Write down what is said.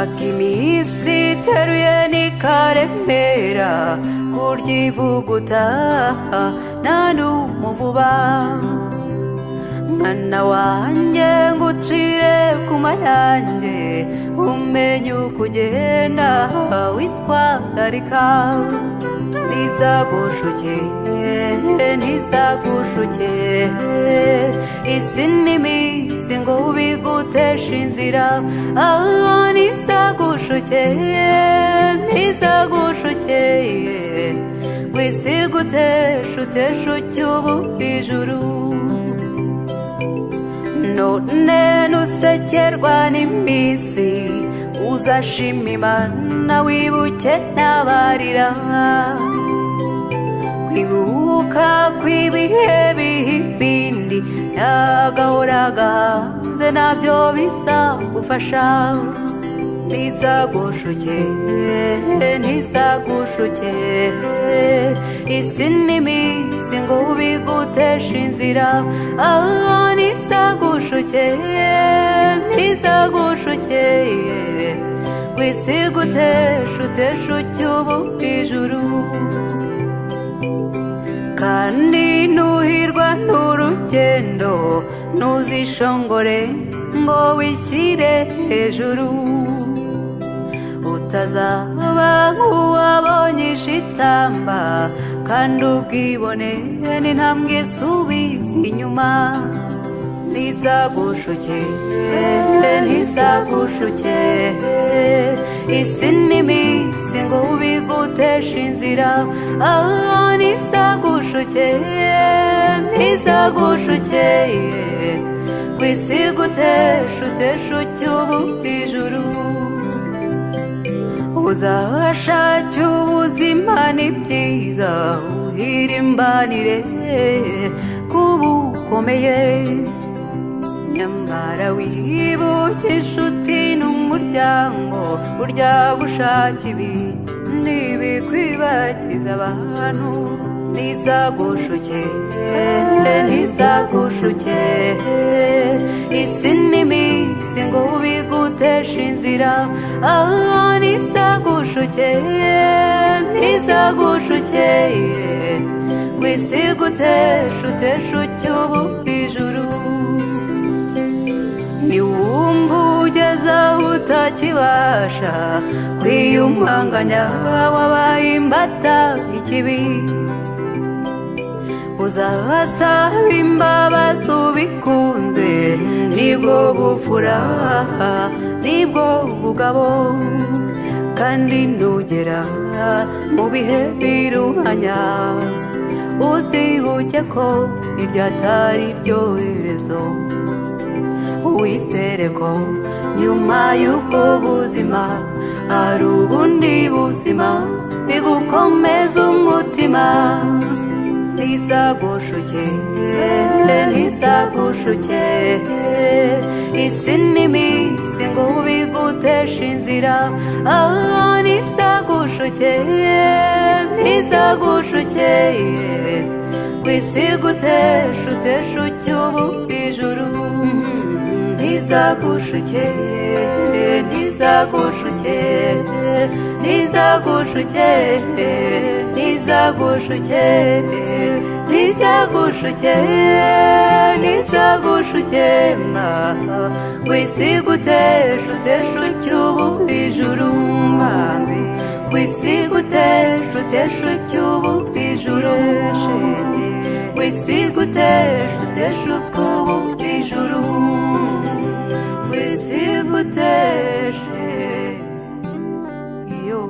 Ak'iminsi iteruye n'ikaremera kuryivuguta nta n'umuvuba. Mwana wanjye ngucire ku mayange, umenye uko ugenda witwararika. Ntizagushuke, ntizagushuke, isi n'iminsi ngo biguteshe inzira. Ntizagushuke, ntizagushuke, ngo isi iguteshe uteshe ucyubu ijuru. None nusekerwa n'iminsi, uzashima Imana wibuke n'abarira. Kwibuka kw'ibihe biha ibindi, ntagahora gahanze nabyo bizagufasha. Ntizagushuke, ntizagushuke, isi n'iminsi ngo biguteshe inzira. Ntizagushuke, ntizagushuke, ngo isi iguteshe uteshe ucyubu ijuru. Kandi nuhirwa n'urugendo, ntuzishongore ngo wishyire hejuru. Utazaba nk'uwabonye ishitamba, kandi ubwibone n'intambwe isubira inyuma. Ntizagushuke, ntizagushuke, isi n'iminsi ngo biguteshe inzira. Ntizagushuke, ntizagushuke, ngo isi iguteshe uteshe ucyubu ijuru. Uzashake ubuzima ni byiza, uhirimbanire kubukomeye. Nyamara wibuke inshuti n'umuryango, burya gushaka ibi ntibikwibagiza abantu. Ntizagushuke, ntizagushuke, isi n'iminsi ngo biguteshe inzira. Ntizagushuke, ntizagushuke, ngo isi iguteshe uteshe ucyubu ijuru. Niwumva ugeze aho utakibasha kwiyumanganya, wabaye imbata ikibi. Uzasaba imbabazi ubikunze, nibwo bupfura, nibwo bugabo. Kandi nugera mu bihe biruhanya, uzibuke ko ibyo atari byo herezo. Wizere ko nyuma y'ubwo buzima hari ubundi buzima, bigukomeza umutima. Ntizagushuke, ntizagushuke, isi n'iminsi ngo biguteshe inzira. Ntizagushuke, ntizagushuke, ngo isi iguteshe uteshe ucyubu ijuru. Ntizagushuke, ntizagushuke, ntizagushuke, ntizagushuke, ntizagushuke, ntizagushuke, ngo isi iguteshe uteshe ucyubu ijuru. Ngo isi iguteshe uteshe ucyubu ijuru. Ngo isi iguteshe uteshe ucyubu ijuru. Ngo isi iguteshe yo.